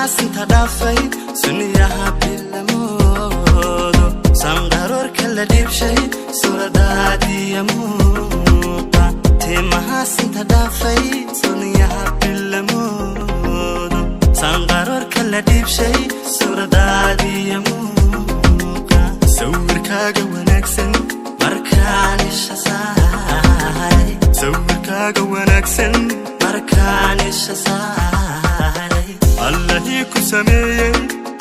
Timahaas inta dhaafay suniyaha bilamoodo, sanqaroorka la dhiibshay suuradaadiya muuqa. Timahaas inta dhaafay suniyaha bilamoodo, sanqaroorka la dhiibshay suuradaadiya muuqa. Sawirkaaga wanaagsan markaan isha saaray, sawirkaaga wanaagsan markaan isha saaray, Allahii ku sameeyey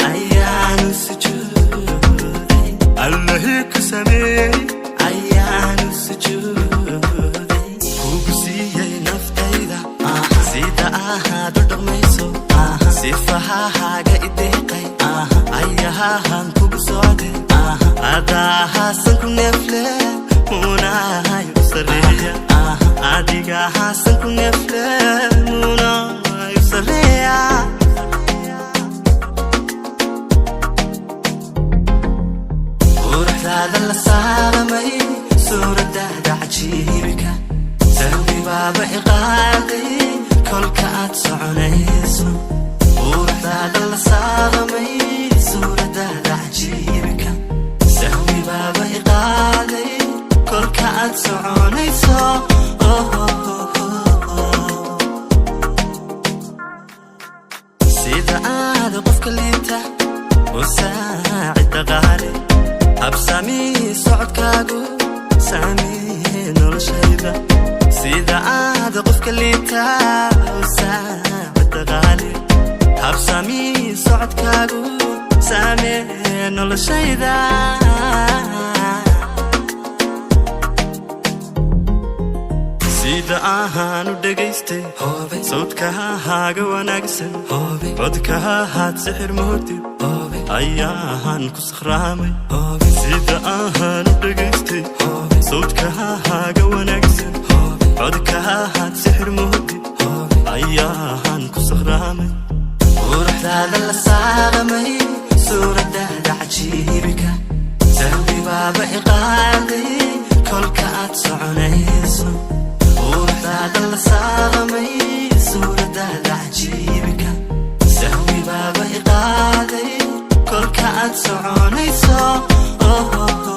ayaanu sujuuday. Allahii ku sameeyey Ayaanu sujuuday, kugu siiyey naftayda. Sida ahaad u dhaqmayso, sifahahaaga ideeqay, ayahahan kugu socde, adahaasan ku neefle, munahay u sareeya. Adigahaasan ku neefle, munahay u sareeya. Quruxdaada la saalamay, suuradaada cajiibka, sahwi baaba iqaaday kolka aad soconayso. Quruxdaada la saalamay, suuradaada cajiibka, sahwi baaba iqaaday kolka aad soconayso. Oh, oh, oh, oh. Sida aad qofka liita u saacida qaali, habsamii socodkaagu saamee noloshayda. Sida aad qofka liita u saacida qaali, habsamii socodkaagu saamee noloshayda. Sida ahaan u dhegaystay sawdkahaaga wanaagsan, codkahahaad sixir moodid, ayaahaan ku sakhraamay. Sida ahaan u dhegaystay sawdkahaaga wanaagsan, codkahahaad sixir moodid, ayaahaan ku sakhraamay. Quruxdaada la saalamay, suuradaada cajiibka, sahwi baaba iqaaday kolka aad soconayso. Quruxdaada la saalamay, suuradaada cajiibka, sahwi baaba iqaaday kolka aad soconayso. Oh, oh,